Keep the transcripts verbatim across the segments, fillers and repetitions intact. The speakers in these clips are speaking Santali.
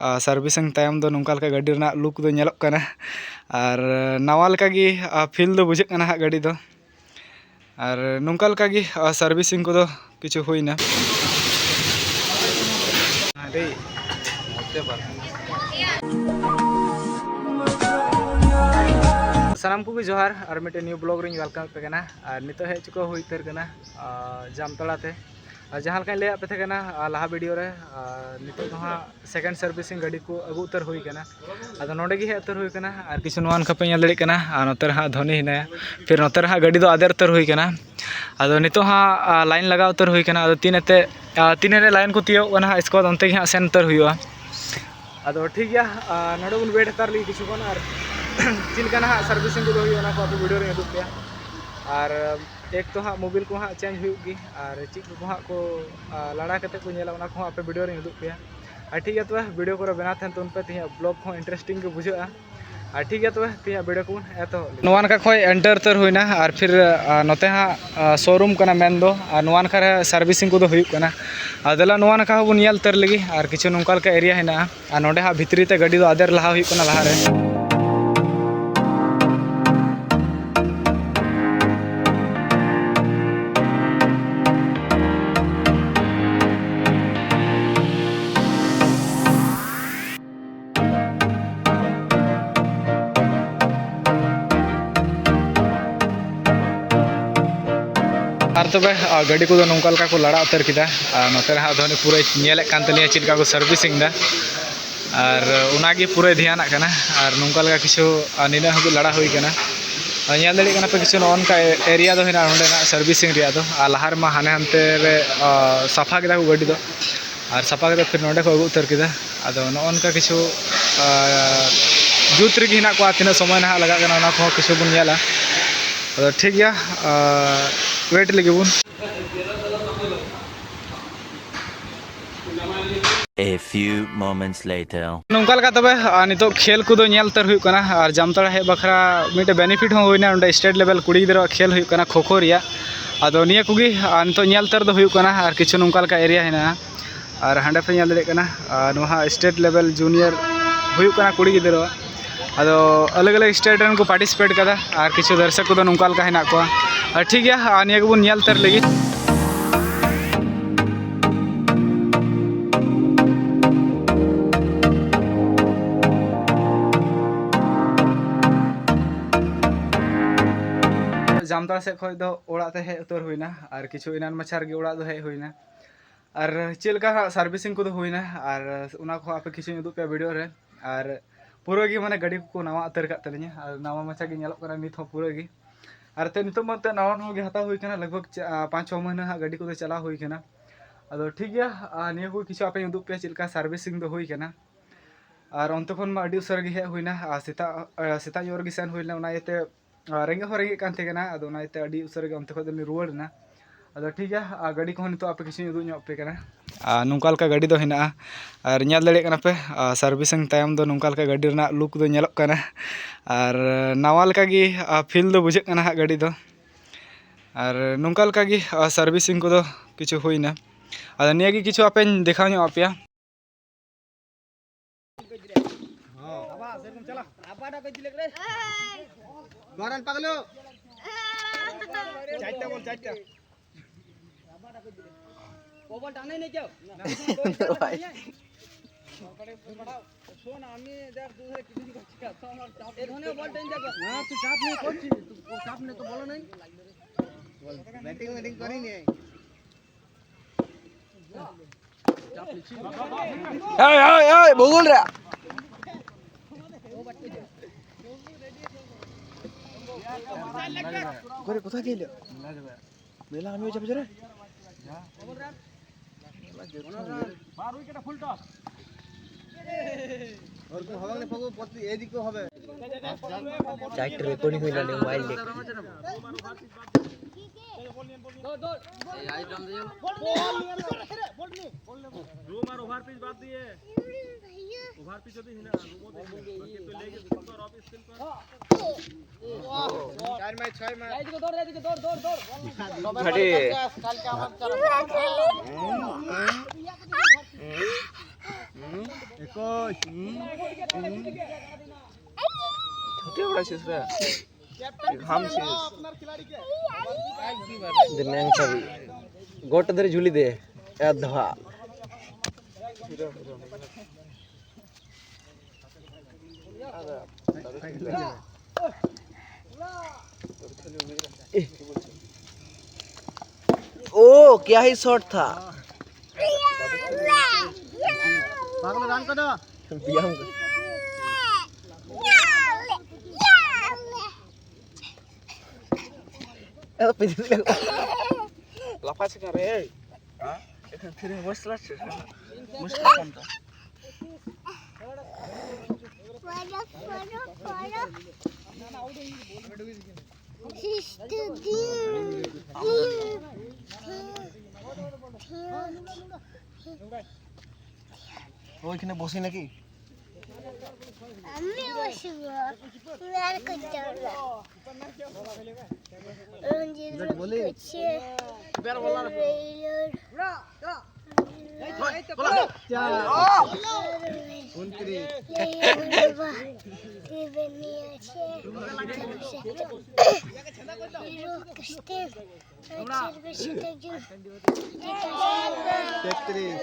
ᱥᱟᱨᱵᱷᱤᱥᱤᱝ ᱛᱟᱭᱚᱢ ᱫᱚ ᱱᱚᱝᱠᱟ ᱞᱮᱠᱟ ᱜᱟᱹᱰᱤ ᱨᱮᱱᱟᱜ ᱞᱩᱠ ᱫᱚ ᱧᱮᱞᱚᱜ ᱠᱟᱱᱟ᱾ ᱟᱨ ᱱᱟᱣᱟ ᱞᱮᱠᱟᱜᱮ ᱯᱷᱤᱞ ᱫᱚ ᱵᱩᱡᱷᱟᱹᱜ ᱠᱟᱱᱟ ᱦᱟᱸᱜ ᱜᱟᱹᱰᱤ ᱫᱚ᱾ ᱟᱨ ᱱᱚᱝᱠᱟ ᱞᱮᱠᱟᱜᱮ ᱥᱟᱨᱵᱷᱤᱥᱤᱝ ᱠᱚᱫᱚ ᱠᱤᱪᱷᱩ ᱦᱩᱭᱱᱟ᱾ ᱥᱟᱱᱟᱢ ᱠᱚᱜᱮ ᱡᱚᱦᱟᱨ, ᱟᱨ ᱢᱤᱫᱴᱮᱱ ᱱᱤᱭᱩ ᱵᱞᱚᱜ ᱨᱤᱧ ᱣᱮᱞᱠᱟᱢ ᱯᱮ ᱠᱟᱱᱟ᱾ ᱟᱨ ᱱᱤᱛᱚᱜ ᱦᱮᱡ ᱪᱩᱠᱟᱹᱣ ᱦᱩᱭ ᱩᱛᱟᱹᱨ ᱠᱟᱱᱟ ᱟᱨ ᱡᱟᱢᱛᱟᱲᱟ ᱛᱮ᱾ ᱟᱨ ᱡᱟᱦᱟᱸ ᱞᱮᱠᱟᱧ ᱞᱟᱹᱭᱟᱫ ᱯᱮ ᱛᱟᱦᱮᱸ ᱠᱟᱱᱟ ᱟᱨ ᱞᱟᱦᱟ ᱵᱷᱤᱰᱤᱭᱳ ᱨᱮ, ᱟᱨ ᱱᱤᱛᱚᱜ ᱫᱚ ᱦᱟᱸᱜ ᱥᱮᱠᱮᱱᱰ ᱥᱟᱨᱵᱷᱤᱥᱤᱝ ᱜᱟᱹᱰᱤ ᱠᱚ ᱟᱹᱜᱩ ᱩᱛᱟᱹᱨ ᱦᱩᱭ ᱠᱟᱱᱟ᱾ ᱟᱫᱚ ᱱᱚᱰᱮ ᱜᱮ ᱦᱮᱡ ᱩᱛᱟᱹᱨ ᱦᱩᱭ ᱠᱟᱱᱟ᱾ ᱟᱨ ᱠᱤᱪᱷᱩ ᱱᱚᱣᱟ ᱱᱟᱠᱷᱟ ᱯᱮ ᱧᱮᱞ ᱫᱟᱲᱮᱭᱟᱜ ᱠᱟᱱᱟ, ᱟᱨ ᱱᱚᱛᱮ ᱨᱮ ᱦᱟᱸᱜ ᱫᱷᱚᱱᱤ ᱦᱮᱱᱟᱭᱟ᱾ ᱯᱷᱤᱨ ᱱᱚᱛᱮ ᱨᱮ ᱦᱟᱸᱜ ᱜᱟᱹᱰᱤ ᱫᱚ ᱟᱫᱮᱨ ᱩᱛᱟᱹᱨ ᱦᱩᱭ ᱠᱟᱱᱟ᱾ ᱟᱫᱚ ᱱᱤᱛᱚᱜ ᱦᱟᱸᱜ, ᱟ, ᱞᱟᱭᱤᱱ ᱞᱟᱜᱟᱣ ᱩᱛᱟᱹᱨ ᱦᱩᱭ ᱠᱟᱱᱟ᱾ ᱟᱫᱚ ᱛᱤᱱ ᱮᱛᱮ, ᱟ, ᱛᱤᱱ ᱨᱮ ᱞᱟᱭᱤᱱ ᱠᱚ ᱛᱤᱭᱳᱜ ᱠᱟᱱᱟ ᱦᱟᱸᱜ, ᱤᱥᱠᱮ ᱵᱟᱫ ᱚᱱᱛᱮ ᱜᱮ ᱦᱟᱸᱜ ᱥᱮᱱ ᱩᱛᱟᱹᱨ ᱦᱩᱭᱩᱜᱼᱟ᱾ ᱟᱫᱚ ᱴᱷᱤᱠ ᱜᱮᱭᱟ, ᱟ, ᱱᱚᱰᱮ ᱵᱚᱱ ᱣᱮᱴ ᱦᱟᱛᱟᱲ ᱞᱮᱜᱮ ᱠᱤᱪᱷᱩ ᱠᱷᱚᱱ, ᱟᱨ ᱪᱮᱫ ᱞᱮᱠᱟ ᱱᱟᱦᱟᱜ ᱥᱟᱨᱵᱷᱤᱥᱤᱝ ᱠᱚᱫᱚ ᱦᱩᱭᱩᱜᱼᱟ, ᱚᱱᱟ ᱠᱚ ᱟᱯᱮ ᱵᱷᱤᱰᱤᱭᱳ ᱨᱤᱧ ᱩᱫᱩᱜ ᱯᱮᱭᱟ᱾ ᱟᱨ ᱮᱠ ᱛᱚ ᱦᱟᱸᱜ ᱢᱳᱵᱤᱞ ᱠᱚ ᱦᱟᱸᱜ ᱪᱮᱧᱡᱽ ᱦᱩᱭᱩᱜ ᱜᱮ, ᱟᱨ ᱪᱮᱫ ᱠᱚ ᱦᱟᱸᱜ ᱠᱚ, ᱟ, ᱞᱟᱲᱟ ᱠᱟᱛᱮ ᱠᱚ ᱧᱮᱞᱟ, ᱚᱱᱟ ᱠᱚᱦᱚᱸ ᱟᱯᱮ ᱵᱷᱤᱰᱤᱭᱳ ᱨᱤᱧ ᱩᱫᱩᱜ ᱯᱮᱭᱟ᱾ ᱟᱨ ᱴᱷᱤᱠ ᱜᱮᱭᱟ, ᱛᱚᱵᱮ ᱵᱷᱤᱰᱤᱭᱳ ᱠᱚᱨᱮ ᱵᱮᱱᱟᱣ ᱛᱟᱦᱮᱱ ᱛᱟᱵᱚᱱ ᱯᱮ, ᱛᱮᱦᱮᱧᱟᱜ ᱵᱞᱚᱜ ᱦᱚᱸ ᱤᱱᱴᱟᱨᱮᱥᱴᱤᱝ ᱜᱮ ᱵᱩᱡᱷᱟᱹᱜᱼᱟ᱾ ᱟᱨ ᱴᱷᱤᱠ ᱜᱮᱭᱟ, ᱛᱚᱵᱮ ᱛᱮᱦᱮᱧᱟᱜ ᱵᱷᱤᱰᱤᱭᱳ ᱠᱚᱵᱚᱱ ᱮᱛᱚᱦᱚᱵ ᱞᱮᱜᱮ᱾ ᱱᱚᱣᱟ ᱱᱟᱠᱷᱟ ᱠᱷᱚᱱ ᱮᱱᱴᱟᱨ ᱩᱛᱟᱹᱨ ᱦᱩᱭᱱᱟ, ᱟᱨ ᱯᱷᱤᱨ, ᱟ, ᱱᱚᱛᱮ ᱦᱟᱸᱜ, ᱟ, ᱥᱳᱨᱩᱢ ᱠᱟᱱᱟ ᱢᱮᱱ ᱫᱚ, ᱟᱨ ᱱᱚᱣᱟ ᱱᱟᱠᱷᱟ ᱨᱮ ᱥᱟᱨᱵᱷᱤᱥᱤᱝ ᱠᱚᱫᱚ ᱦᱩᱭᱩᱜ ᱠᱟᱱᱟ᱾ ᱟᱨ ᱫᱮᱞᱟ, ᱱᱚᱣᱟ ᱱᱟᱠᱷᱟ ᱦᱚᱸᱵᱚᱱ ᱧᱮᱞ ᱩᱛᱟᱹᱨ ᱞᱮᱜᱮ, ᱟᱨ ᱠᱤᱪᱷᱩ ᱱᱚᱝᱠᱟ ᱞᱮᱠᱟ ᱮᱨᱤᱭᱟ ᱦᱮᱱᱟᱜᱼᱟ᱾ ᱟᱨ ᱱᱚᱰᱮ ᱦᱟᱸᱜ ᱵᱷᱤᱛᱨᱤ ᱛᱮ ᱜᱟᱹᱰᱤ ᱫᱚ ᱟᱫᱮᱨ ᱞᱟᱦᱟ ᱦᱩᱭᱩᱜ ᱠᱟᱱᱟ ᱞᱟᱦᱟ ᱨᱮ᱾ ᱟᱨ ᱛᱚᱵᱮ, ᱟ, ᱜᱟᱹᱰᱤ ᱠᱚᱫᱚ ᱱᱚᱝᱠᱟ ᱞᱮᱠᱟ ᱠᱚ ᱞᱟᱲᱟ ᱩᱛᱟᱹᱨ ᱠᱮᱫᱟ᱾ ᱟᱨ ᱱᱚᱛᱮ ᱨᱮ ᱦᱟᱸᱜ ᱫᱷᱚᱱᱤ ᱯᱩᱨᱟᱹᱭ ᱧᱮᱞᱮᱫ ᱠᱟᱱ ᱛᱟᱹᱞᱤᱧᱟ ᱪᱮᱫ ᱞᱮᱠᱟ ᱠᱚ ᱥᱟᱨᱵᱷᱤᱥᱤᱝ ᱮᱫᱟ᱾ ᱟᱨ ᱚᱱᱟᱜᱮ ᱯᱩᱨᱟᱹᱭ ᱫᱷᱮᱭᱟᱱᱟᱜ ᱠᱟᱱᱟ᱾ ᱟᱨ ᱱᱚᱝᱠᱟ ᱞᱮᱠᱟ ᱠᱤᱪᱷᱩ, ᱟ, ᱱᱤᱱᱟᱹᱜ ᱦᱟᱹᱵᱤᱡ ᱞᱟᱲᱟ ᱦᱩᱭ ᱠᱟᱱᱟ᱾ ᱟᱨ ᱧᱮᱞ ᱫᱟᱲᱮᱭᱟᱜ ᱠᱟᱱᱟ ᱯᱮ, ᱠᱤᱪᱷᱩ ᱱᱚᱜᱼᱚ ᱱᱚᱝᱠᱟ ᱮ-, ᱮᱨᱤᱭᱟ ᱫᱚ ᱦᱮᱱᱟᱜᱼᱟ ᱱᱚᱸᱰᱮᱱᱟᱜ ᱥᱟᱨᱵᱷᱤᱥᱤᱝ ᱨᱮᱭᱟᱜ ᱫᱚ᱾ ᱟᱨ ᱞᱟᱦᱟ ᱨᱮᱢᱟ ᱦᱟᱱᱮ ᱦᱟᱱᱛᱮ ᱨᱮ, ᱟ, ᱥᱟᱯᱷᱟ ᱠᱮᱫᱟ ᱠᱚ ᱜᱟᱹᱰᱤ ᱫᱚ᱾ ᱟᱨ ᱥᱟᱯᱷᱟ ᱠᱟᱛᱮ ᱯᱷᱤᱨ ᱱᱚᱸᱰᱮ ᱠᱚ ᱟᱹᱜᱩ ᱩᱛᱟᱹᱨ ᱠᱮᱫᱟ᱾ ᱟᱫᱚ ᱱᱚᱜᱼᱚ ᱱᱚᱝᱠᱟ ᱠᱤᱪᱷᱩ, ᱟ, ᱡᱩᱛ ᱨᱮᱜᱮ ᱦᱮᱱᱟᱜ ᱠᱚᱣᱟ, ᱛᱤᱱᱟᱹᱜ ᱥᱚᱢᱚᱭ ᱱᱟᱦᱟᱜ ᱞᱟᱜᱟᱜ ᱠᱟᱱᱟ, ᱚᱱᱟ ᱠᱚᱦᱚᱸ ᱠᱤᱪᱷᱩ ᱵᱚᱱ ᱧᱮᱞᱟ᱾ ᱟᱫᱚ ᱴᱷᱤᱠ ᱜᱮᱭᱟ, ᱟ, ᱣᱮᱴ ᱞᱟᱹᱜᱤᱫ ᱵᱚᱱ᱾ A few moments later. ᱱᱚᱝᱠᱟ ᱞᱮᱠᱟ ᱛᱚᱵᱮ, ᱟ, ᱱᱤᱛᱚᱜ ᱠᱷᱮᱞ ᱠᱚᱫᱚ ᱧᱮᱞ ᱩᱛᱟᱹᱨ ᱦᱩᱭᱩᱜ ᱠᱟᱱᱟ᱾ ᱟᱨ ᱡᱟᱢᱛᱟᱲᱟ ᱦᱮᱡ ᱵᱟᱠᱷᱨᱟ ᱢᱤᱫᱴᱮᱱ ᱵᱮᱱᱤᱯᱷᱤᱴ ᱦᱚᱸ ᱦᱩᱭᱱᱟ᱾ ᱱᱚᱸᱰᱮ ᱥᱴᱮᱴ ᱞᱮᱵᱮᱞ ᱠᱩᱲᱤ ᱜᱤᱫᱽᱨᱟᱹᱣᱟᱜ ᱠᱷᱮᱞ ᱦᱩᱭᱩᱜ ᱠᱟᱱᱟ ᱠᱷᱳ ᱠᱷᱳ ᱨᱮᱭᱟᱜ᱾ ᱟᱫᱚ ᱱᱤᱭᱟᱹ ᱠᱚᱜᱮ, ᱟ, ᱱᱤᱛᱚᱜ ᱧᱮᱞ ᱩᱛᱟᱹᱨ ᱫᱚ ᱦᱩᱭᱩᱜ ᱠᱟᱱᱟ᱾ ᱟᱨ ᱠᱤᱪᱷᱩ ᱱᱚᱝᱠᱟ ᱞᱮᱠᱟ ᱮᱨᱤᱭᱟ ᱦᱮᱱᱟᱜᱼᱟ᱾ ᱟᱨ ᱦᱟᱸᱰᱮ ᱯᱮ ᱧᱮᱞ ᱫᱟᱲᱮᱭᱟᱜ ᱠᱟᱱᱟ, ᱟᱨ ᱱᱚᱣᱟ ᱦᱟᱸᱜ state level junior ᱦᱩᱭᱩᱜ ᱠᱟᱱᱟ ᱠᱩᱲᱤ ᱜᱤᱫᱽᱨᱟᱹᱣᱟᱜ᱾ ᱟᱫᱚ ᱟᱞᱟᱜᱽ ᱟᱞᱟᱜᱽ state ᱨᱮᱱ ᱠᱚ participate ᱠᱟᱫᱟ, ᱟᱨ ᱠᱤᱪᱷᱩ ᱫᱚᱨᱥᱚᱠ ᱠᱚᱫᱚ ᱱᱚᱝᱠᱟ ᱞᱮᱠᱟ ᱦᱮᱱᱟᱜ ᱠᱚᱣᱟ᱾ ᱟᱨ ᱴᱷᱤᱠ ᱜᱮᱭᱟ, ᱟᱨ ᱱᱤᱭᱟᱹ ᱜᱮᱵᱚᱱ ᱧᱮᱞ ᱩᱛᱟᱹᱨ ᱞᱮᱜᱮ᱾ ᱡᱟᱢᱛᱟᱲᱟ ᱥᱮᱫ ᱠᱷᱚᱱ ᱫᱚ ᱚᱲᱟᱜ ᱛᱮ ᱦᱮᱡ ᱩᱛᱟᱹᱨ ᱦᱩᱭᱱᱟ, ᱟᱨ ᱠᱤᱪᱷᱩ ᱮᱱᱟᱱ ᱢᱟᱪᱷᱟ ᱨᱮᱜᱮ ᱚᱲᱟᱜ ᱫᱚ ᱦᱮᱡ ᱦᱩᱭᱱᱟ᱾ ᱟᱨ ᱪᱮᱫ ᱞᱮᱠᱟ ᱦᱟᱸᱜ servicing ᱠᱚᱫᱚ ᱦᱩᱭᱱᱟ, ᱟᱨ ᱚᱱᱟ ᱠᱚᱦᱚᱸ ᱟᱯᱮ ᱠᱤᱪᱷᱩᱧ ᱩᱫᱩᱜ ᱯᱮᱭᱟ video ᱨᱮ᱾ ᱟᱨ ᱯᱩᱨᱟᱹ ᱜᱮ ᱢᱟᱱᱮ ᱜᱟᱹᱰᱤ ᱠᱚᱠᱚ ᱱᱟᱣᱟ ᱩᱛᱟᱹᱨ ᱠᱟᱫ ᱛᱟᱹᱞᱤᱧᱟ, ᱟᱨ ᱱᱟᱣᱟ ᱢᱟᱪᱷᱟ ᱜᱮ ᱧᱮᱞᱚᱜ ᱠᱟᱱᱟ ᱱᱤᱛ ᱦᱚᱸ ᱯᱩᱨᱟᱹ ᱜᱮ᱾ ᱟᱨ ᱛᱮ ᱱᱤᱛᱚᱜ ᱢᱟ ᱮᱱᱛᱮᱫ ᱱᱟᱣᱟ ᱱᱟᱣᱟ ᱜᱮ ᱦᱟᱛᱟᱣ ᱦᱩᱭ ᱠᱟᱱᱟ, ᱞᱟᱜᱽ ᱵᱷᱟᱜᱽ ᱪᱟ-, ᱯᱟᱸᱪ ᱪᱷᱚ ᱢᱟᱹᱦᱱᱟᱹ ᱦᱟᱸᱜ ᱜᱟᱹᱰᱤ ᱠᱚᱫᱚ ᱪᱟᱞᱟᱣ ᱦᱩᱭ ᱠᱟᱱᱟ᱾ ᱟᱫᱚ ᱴᱷᱤᱠ ᱜᱮᱭᱟ, ᱟᱨ ᱱᱤᱭᱟᱹ ᱠᱚ ᱠᱤᱪᱷᱩ ᱟᱯᱮᱧ ᱩᱫᱩᱜ ᱯᱮᱭᱟ ᱪᱮᱫ ᱞᱮᱠᱟ servicing ᱫᱚ ᱦᱩᱭ ᱠᱟᱱᱟ᱾ ᱟᱨ ᱚᱱᱛᱮ ᱠᱷᱚᱱ ᱢᱟ ᱟᱹᱰᱤ ᱩᱥᱟᱹᱨᱟ ᱜᱮ ᱦᱮᱡ ᱦᱩᱭᱱᱟ, ᱟᱨ ᱥᱮᱛᱟᱜ, ᱟᱨ ᱥᱮᱛᱟᱜ ᱧᱚᱜ ᱨᱮᱜᱮ ᱥᱮᱱ ᱦᱩᱭ ᱞᱮᱱᱟ, ᱚᱱᱟ ᱤᱭᱟᱹᱛᱮ ᱟᱨ ᱨᱮᱸᱜᱮᱡ ᱦᱚᱸ ᱨᱮᱸᱜᱮᱡ ᱠᱟᱱ ᱛᱟᱦᱮᱸ ᱠᱟᱱᱟ, ᱟᱫᱚ ᱚᱱᱟ ᱤᱭᱟᱹᱛᱮ ᱟᱹᱰᱤ ᱩᱥᱟᱹᱨᱟ ᱜᱮ ᱚᱱᱛᱮ ᱠᱷᱚᱱ ᱫᱚᱞᱤᱧ ᱨᱩᱣᱟᱹᱲ ᱮᱱᱟ᱾ ᱟᱫᱚ ᱴᱷᱤᱠ ᱜᱮᱭᱟ, ᱟᱨ ᱜᱟᱹᱰᱤ ᱠᱚᱦᱚᱸ ᱱᱤᱛᱚᱜ ᱟᱯᱮ ᱠᱤᱪᱷᱩᱧ ᱩᱫᱩᱜ ᱧᱚᱜ ᱟᱯᱮ ᱠᱟᱱᱟ᱾ ᱟᱨ ᱱᱚᱝᱠᱟ ᱞᱮᱠᱟ ᱜᱟᱹᱰᱤ ᱫᱚ ᱦᱮᱱᱟᱜᱼᱟ, ᱟᱨ ᱧᱮᱞ ᱫᱟᱲᱮᱭᱟᱜ ᱠᱟᱱᱟ ᱯᱮ, ᱟᱨ servicing ᱛᱟᱭᱚᱢ ᱫᱚ ᱱᱚᱝᱠᱟ ᱞᱮᱠᱟ ᱜᱟᱹᱰᱤ ᱨᱮᱱᱟᱜ look ᱫᱚ ᱧᱮᱞᱚᱜ ᱠᱟᱱᱟ, ᱟᱨ ᱱᱟᱣᱟ ᱞᱮᱠᱟ ᱜᱮ, ᱟᱨ feel ᱫᱚ ᱵᱩᱡᱷᱟᱹᱜ ᱠᱟᱱᱟ ᱦᱟᱸᱜ ᱜᱟᱹᱰᱤ ᱫᱚ᱾ ᱟᱨ ᱱᱚᱝᱠᱟ ᱞᱮᱠᱟ ᱜᱮ, ᱟᱨ servicing ᱠᱚᱫᱚ ᱠᱤᱪᱷᱩ ᱦᱩᱭᱱᱟ᱾ ᱟᱫᱚ ᱱᱤᱭᱟᱹ ᱜᱮ ᱠᱤᱪᱷᱩ ᱟᱯᱮᱧ ᱫᱮᱠᱷᱟᱣ ᱧᱚᱜ ᱟᱯᱮᱭᱟ᱾ ব্যাটিং ব্যাটিং করিনি। এই, এই, এই, বগুল রে। করে কোথায় গেল? মেলা আমি ওই যাবে রে। চারটে রেকর্ডিং হইল না, মোবাইল দেখ। রুম আর ওভার পিচ বাদ দিয়ে। ওভার পিচ যদি হিনা, রুমও দেখবে। বাকি তো লেগ স্পিন কর। চার ম্যাচ, ছয় ম্যাচ। এইদিকে দৌড়, এইদিকে দৌড়, দৌড়, দৌড়। ঘাটে। ᱮᱠᱩᱥ। ᱪᱷᱩᱴᱤ ᱵᱟᱲᱟ ᱥᱮᱥ ᱨᱮ ᱜᱷᱟᱢ ᱥᱮᱥ᱾ ᱫᱤᱱᱟᱝ ᱪᱷᱟᱵᱤ ᱜᱚᱴ ᱫᱟᱨᱮ ᱡᱷᱩᱞᱤ ᱫᱮ ᱮᱫᱷᱟ᱾ ओ, क्या ही शॉट था। पागल रान को दो। बियाम को। ए, पीछे से लगा। लाफा से कर रहे हैं। हाँ? फिर मुश्किल से, मुश्किल काम था। ওইখানে বসি নাকি? আমি বসবো। তুমি আর করতে পারবে। রঞ্জিত দেখ, বলি। করছে। বের বল আর। রেইলর। এই তো, এই তো, এই তো। চার। ঊনত্রিশ। এই বাবা, এই বেনি আছে। Hero Christian. তেত্রিশ।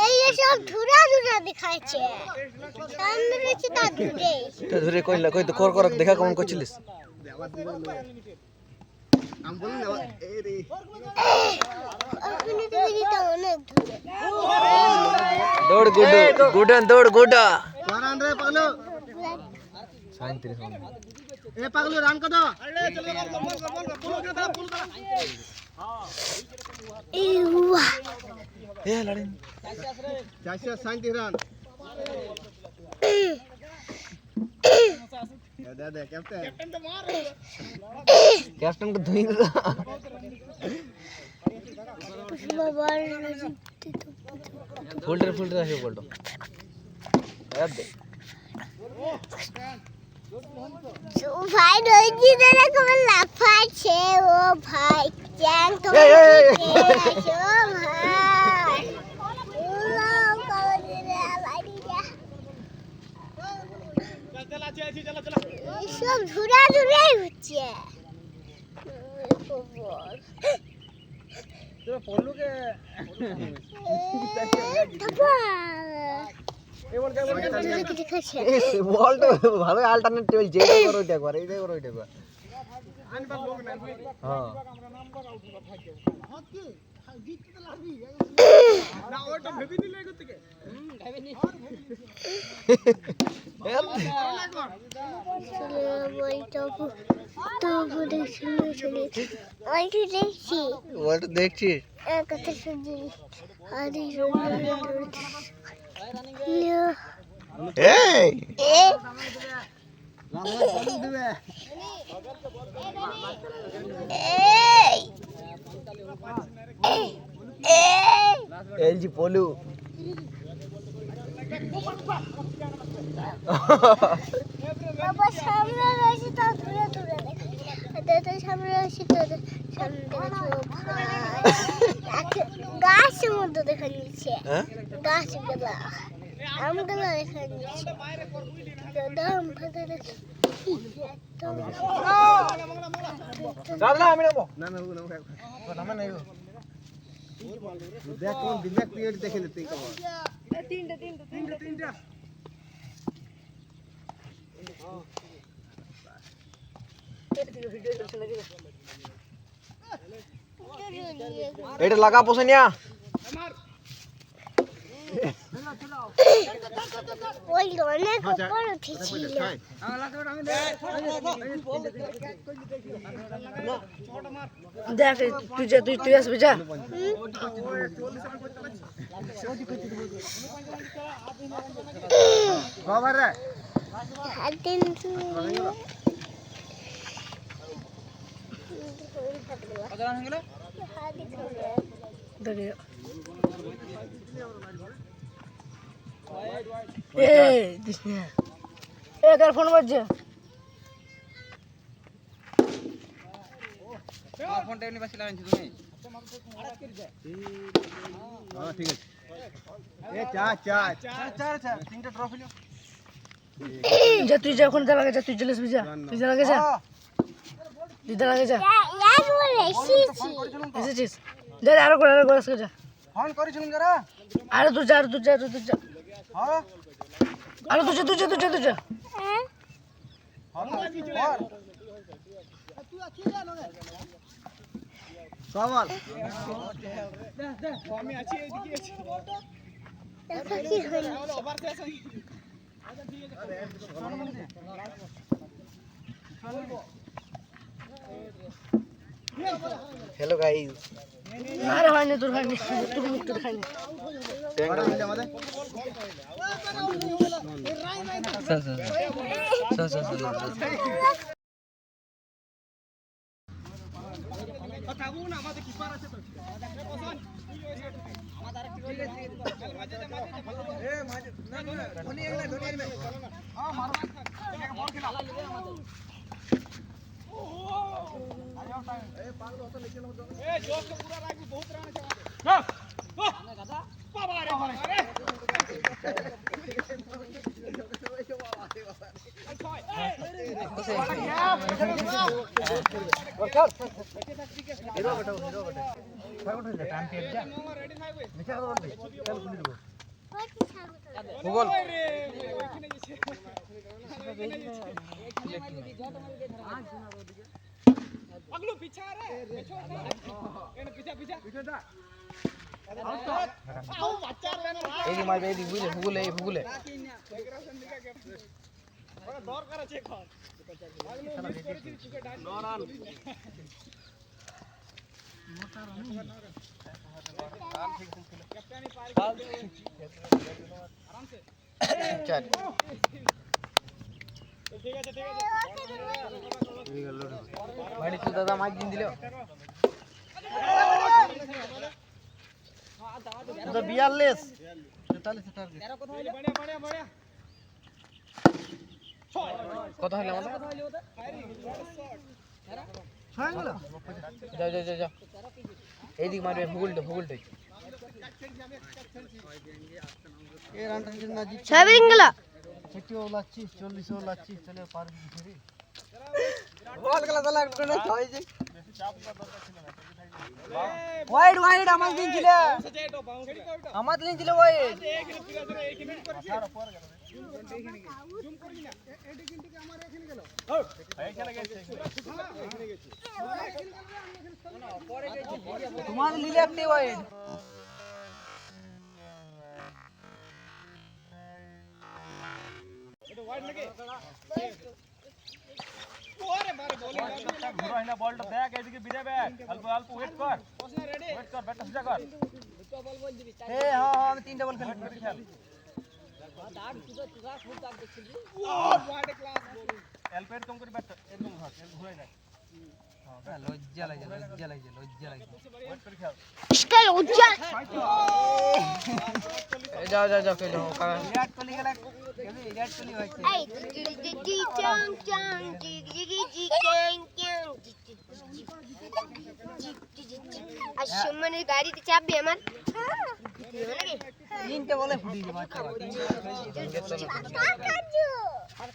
এই যে সব ধুরা ধুরা দেখাচ্ছে। সামনে রয়েছে তা ধুরে। এটা ধরে কইলা, কই তো কর কর দেখা কেমন করছিলিস? আমি বলি না, এই রে। ওখানে তো দেখি তো অনেক ধুরে। দৌড় গুড্ডু, গুডন দৌড় গুড্ডা। মারান রে পাগলো। সাঁইত্রিশ। এ পাগলো রান কত? এই ওয়া। এ লড়িন। চারশো সাঁইত্রিশ রান। এ দে দে, ক্যাপ্টেন। ক্যাপ্টেন তো ধুই দিল। বাবা, ফিল্ডার, ফিল্ডার আসবে বলটো। এ দে। ও ভাই, রোজি দাদা কেমন লাফাচ্ছে, ও ভাই, চ্যাং তো এই, এই, এই, এই। মারছে, ও ভাই। ও, কমল দাদা, বাড়ি যা। সব ধুরা ধুরাই হচ্ছে। খবর। তোরা পড়লো কে? এ, থাপা। এই বল কে বল কে? এই বল তো ভালো অল্টারনেট টেবিল, যে এটা করো, ওইটা করো, এইটা করো, ওইটা করো। হ্যাঁ। না, ওটা ভেবে নিলে এগো থেকে। হুম, ভেবে নিলে। চলো, বল, তবু, তবু দেখছি, চলে। ওই তো দেখছি। ওই তো দেখছি। এ, কত সুন্দর। আরে, সুন্দর। এই! এ! এই! এই! এই! এলজি পলু। বাবা, সামনে রয়েছে তো দূরে দূরে দেখা যায়। তো, তো সামনে রয়েছে তো সামনে দেখা যাচ্ছে। ও ভাই। গাছের মধ্যে দেখা যাচ্ছে। হ্যাঁ? গাছগুলা। আমগুলা দেখা যাচ্ছে। তো দাম ফাঁকা দেখছি। দাদা, আমি নেবো। না, না, ও নেবো। ও নামে নেই গো। দেখ, কোন দিন দেখ, তুই এটি দেখে নে, তুই কেমন? তিনটা, তিনটা, তিনটা, তিনটা। এটা লাগা, পোষে নিয়া। ওই অনেক উপর উঠেছিল। দেখ, তুই যা, তুই, তুই আসবি, যা। বাবা রে। হাত দিন তুই। দাঁড়িয়ে। এই, দিস না। এ, কার ফোন বাজছে? আমার ফোনটা এমনি বাজছিল, আমি শুধু নেই। হ্যাঁ, ঠিক আছে। এ, চা, চা। চা, চা, চা। তিনটা ড্রপ হইল। যা, তুই যা, ওখানে দাঁড়া, যা, তুই চলে আসবি, যা। তুই দাঁড়া, যা। হ্যাঁ। তুই দাঁড়া, যা। এসেছিস? যা, যা, আরো করে, আরো করে, আজকে যা। ফোন করেছিলাম যারা। আরো দূর যা, আরো দূর যা, আরো দূর যা। হ্যাঁ? আরো দূর যা, দূর যা, দূর যা, দূর যা। হ্যাঁ? ফোন। কমল। আমি আছি, এইদিকে আছি। দেখো কি হলো। Hello guys. আরে হয়নি, তোর হয়নি, তোর মুখ তোর হয়নি। ভূগোল। এই যে মারবে, এই দিক, বুঝলে? ভূগোলে, এই ভূগোলে। চল। মানিক তো দাদা মাইক দিন দিল। তো বিয়াল্লিশ, তেতাল্লিশ টার্গেট। बढ़िया, बढ़िया, बढ़िया। কত হইল আমাদের? ছয় হইল। যাও, যাও, যাও, যাও। এইদিকে মারবে, ভূগোল তো, ভূগোল তো। এই রানটা যদি না জিততে ছয় বেরিং গেল। ষাট ওভার লাগছি, চল্লিশ ওভার লাগছি, তাহলে পারবি কি রে? বল গেল, তাহলে একটা না ছয় যে। ওয়াইড, ওয়াইড, আমার দিন ছিল। আমার দিন ছিল ওয়াইড। তোমার লিলে আপনি ওয়াইড। ঘুরো না, বলটা দেখ, এদিকে বিড়ে ব্যাট। অল্প, অল্প ওয়েট কর। ওয়েট কর, ব্যাটটা সোজা কর। এ, হ্যাঁ, হ্যাঁ, আমি তিনটা বল খেলি। ওয়েট করে খেল। অল্প এরকম করে ব্যাটটা, এরকম ধর, এরকম ঘুরে দেখ। হ্যাঁ, লজ্জা লাগে, লজ্জা লাগে, লজ্জা লাগে। ওয়েট করে খেল। ইসকা লজ্জা। এই যাও, যাও, যাও, খেলো, কাকা। বিরাট কোহলি গেলে, বিরাট কোহলি হয়েছে। এই, জি, জি, জি, জি, চাং, চাং, জি, জি, জি, জি, চাং, চাং, জি, জি, জি, জি, জি, জি, জি, জি। আর সম্মানের গাড়িতে চাপবে আমার। তিনটে বলে ফুটিয়ে দেবো, আচ্ছা।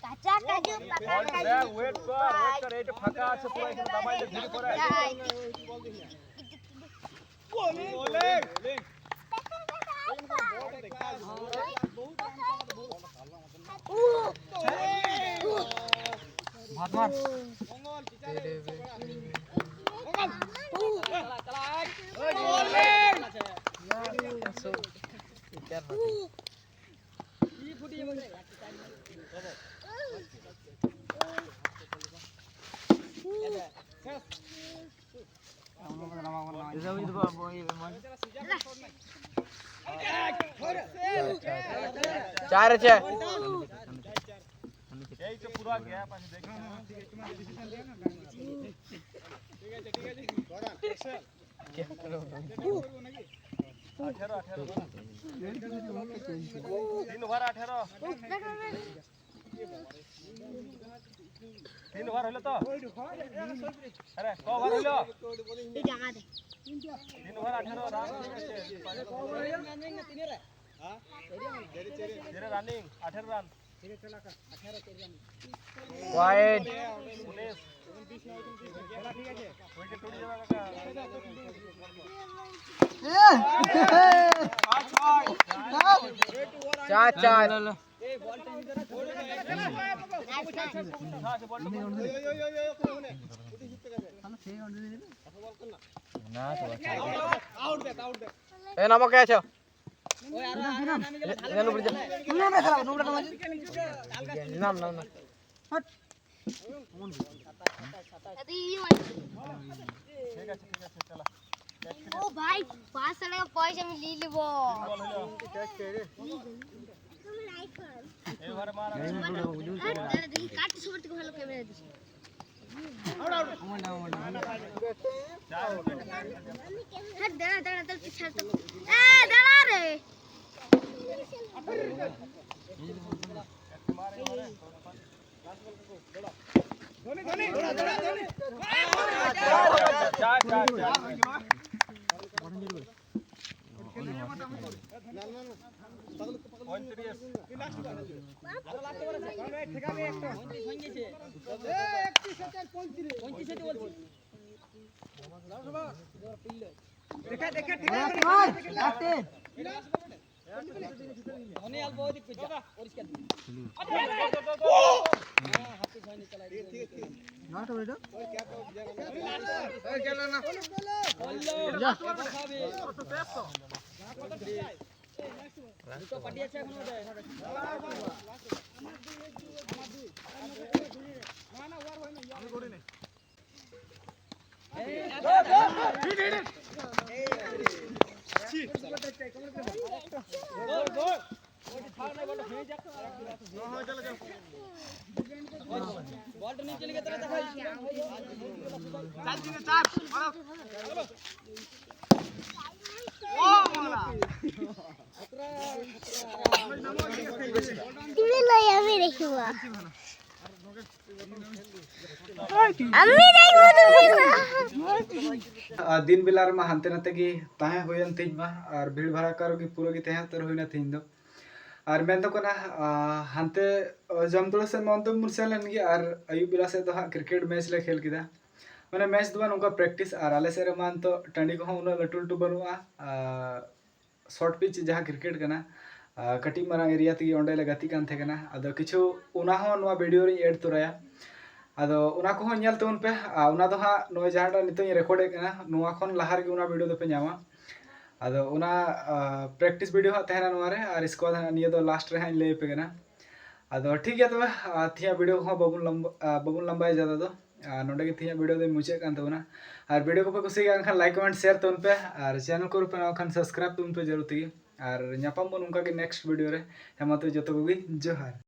কাঁচা কাজু, পাকা বল কাজু। দেখ, ওয়েট কর, ওয়েট কর, এইটা ফাঁকা আছে, পুরো এখানে দাবাইলে ঘুরে পড়ে। ভাত মার। চার আছে। এই তো পুরো গ্যাপ আছে, দেখো। আঠারো, আঠারো। তিন ওভার আঠারো। তিন ওভার হইল তো? আরে, ক ওভার হইল? তিন ওভার আঠারো রান। তেরো রানিং, আঠারো রান। ওয়াইড। উনিশ। উইকেট উড়ে যাবে কাকা। চার চার। না তো। এ নামো কে আছো? নাম নাম নাম। ও ভাই, পাঁচ হাজার টাকা পয়সা আমি নিয়ে নেবো। আরে দাঁড়া, দেখি কাট সুপার থেকে ভালো ক্যামেরা দিছে। হ্যাঁ, দাঁড়া, দাঁড়া, দাঁড়া, তুই ছাড় তো। এ, দাঁড়া রে। তুমি লই আমি দেখিবা। আমি দেখবো তুমি না। ᱟᱨ ᱫᱤᱱ ᱵᱮᱞᱟ ᱨᱮᱢᱟ ᱦᱟᱱᱛᱮ ᱱᱟᱛᱮ ᱜᱮ ᱛᱟᱦᱮᱸ ᱦᱩᱭᱮᱱ ᱛᱤᱧ ᱢᱟ, ᱟᱨ ᱵᱷᱤᱲ ᱵᱷᱟᱲᱟᱠᱟ ᱨᱮᱜᱮ ᱯᱩᱨᱟᱹ ᱜᱮ ᱛᱟᱦᱮᱸ ᱩᱛᱟᱹᱨ ᱦᱩᱭᱱᱟ ᱛᱤᱦᱤᱧ ᱫᱚ᱾ ᱟᱨ ᱢᱮᱱ ᱫᱚ ᱠᱟᱱᱟ, ᱟᱨ ᱦᱟᱱᱛᱮ ᱡᱚᱢᱫᱩᱲᱟ ᱥᱮᱫ ᱢᱟ ᱚᱱᱛᱮ ᱵᱚᱱ ᱥᱮᱱ ᱞᱮᱱ ᱜᱮ, ᱟᱨ ᱟᱹᱭᱩᱵ ᱵᱮᱞᱟ ᱥᱮᱫ ᱫᱚ ᱦᱟᱸᱜ ᱠᱨᱤᱠᱮᱴ ᱢᱮᱪ ᱞᱮ ᱠᱷᱮᱞ ᱠᱮᱫᱟ᱾ ᱢᱟᱱᱮ ᱢᱮᱪ ᱫᱚ ᱵᱟᱝ, ᱱᱚᱝᱠᱟ ᱯᱨᱮᱠᱴᱤᱥ, ᱟᱨ ᱟᱞᱮ ᱥᱮᱫ ᱨᱮᱢᱟ ᱱᱤᱛᱚᱜ ᱴᱟᱺᱰᱤ ᱠᱚᱦᱚᱸ ᱩᱱᱟᱹᱜ ᱞᱟᱹᱴᱩ ᱞᱟᱹᱴᱩ ᱵᱟᱹᱱᱩᱜᱼᱟ᱾ ᱟᱨ ᱥᱚᱨᱴ ᱯᱤᱪ ᱡᱟᱦᱟᱸ ᱠᱨᱤᱠᱮᱴ ᱠᱟᱱᱟ, ᱟᱨ ᱠᱟᱹᱴᱤᱡ ᱢᱟᱨᱟᱝ ᱮᱨᱤᱭᱟ ᱛᱮᱜᱮ ᱚᱸᱰᱮ ᱞᱮ ᱜᱟᱛᱮᱜ ᱠᱟᱱ ᱛᱟᱦᱮᱸ ᱠᱟᱱᱟ᱾ ᱟᱫᱚ ᱠᱤᱪᱷᱩ ᱚᱱᱟ ᱦᱚᱸ ᱱᱚᱣᱟ ᱵᱷᱤᱰᱤᱭᱳ ᱨᱤᱧ ᱮᱰ ᱛᱚᱨᱟᱭᱟ᱾ ᱟᱫᱚ ᱚᱱᱟ ᱠᱚᱦᱚᱸ ᱧᱮᱞ ᱛᱟᱵᱚᱱ ᱯᱮ᱾ ᱟᱨ ᱚᱱᱟ ᱫᱚ ᱦᱟᱸᱜ ᱱᱚᱜᱼᱚᱭ ᱡᱟᱦᱟᱸᱴᱟᱜ ᱱᱤᱛᱚᱜ ᱤᱧ ᱨᱮᱠᱚᱨᱰᱮᱫ ᱠᱟᱱᱟ, ᱱᱚᱣᱟ ᱠᱷᱚᱱ ᱞᱟᱦᱟ ᱨᱮᱜᱮ ᱚᱱᱟ ᱵᱷᱤᱰᱤᱭᱳ ᱫᱚᱯᱮ ᱧᱟᱢᱟ᱾ ᱟᱫᱚ ᱚᱱᱟ ᱯᱨᱮᱠᱴᱤᱥ ᱵᱷᱤᱰᱤᱭᱳ ᱦᱟᱸᱜ ᱛᱟᱦᱮᱱᱟ ᱱᱚᱣᱟ ᱨᱮ, ᱟᱨ ᱥᱠᱚᱨ ᱦᱟᱸᱜ ᱱᱤᱭᱟᱹ ᱫᱚ ᱞᱟᱥᱴ ᱨᱮ ᱦᱟᱸᱜ ᱤᱧ ᱞᱟᱹᱭ ᱟᱯᱮ ᱠᱟᱱᱟ᱾ ᱟᱫᱚ ᱴᱷᱤᱠ ᱜᱮᱭᱟ ᱛᱚᱵᱮ, ᱟᱨ ᱛᱮᱦᱮᱧᱟᱜ ᱵᱷᱤᱰᱤᱭᱳ ᱠᱚᱦᱚᱸ ᱵᱟᱵᱚᱱ ᱞᱚᱢᱵᱟ-, ᱟᱨ ᱵᱟᱵᱚᱱ ᱞᱚᱢᱵᱟᱭᱟ ᱡᱟᱫᱟ ᱫᱚ᱾ ᱟᱨ ᱱᱚᱰᱮ ᱜᱮ ᱛᱮᱦᱮᱧᱟᱜ ᱵᱷᱤᱰᱤᱭᱳ ᱫᱚᱧ ᱢᱩᱪᱟᱹᱫ ᱠᱟᱱ ᱛᱟᱵᱚᱱᱟ᱾ ᱟᱨ ᱵᱷᱤᱰᱤᱭᱳ ᱠᱚᱯᱮ ᱠᱩᱥᱤᱭᱟᱜ ᱠᱟᱱ ᱠᱷᱟᱱ ᱞᱟᱭᱤᱠ, ᱠᱚᱢᱮᱱᱴ, ᱥᱮᱭᱟᱨ ᱛᱟᱵᱚᱱ ᱯᱮ, ᱟᱨ ᱪᱮᱱᱮᱞ ᱠᱚᱨᱮ ᱯᱮ ᱱᱟᱣᱟ ᱠᱷᱟᱱ ᱥᱟᱵᱥᱠᱨᱟᱭᱤᱵ ᱛᱟᱵᱚᱱ ᱯᱮ ᱡᱟᱹᱨᱩᱲ ᱛᱮᱜᱮ᱾ ᱟᱨ ᱧᱟᱯᱟᱢ ᱵᱚᱱ ᱚᱱᱠᱟ ᱜᱮ ᱱᱮᱠᱥᱴ ᱵᱷᱤᱰᱤᱭᱳ ᱨᱮ᱾ ᱦᱮᱸ ᱢᱟ ᱛᱚᱵᱮ ᱡᱚᱛᱚ ᱠᱚᱜᱮ ᱡᱚᱦᱟᱨ᱾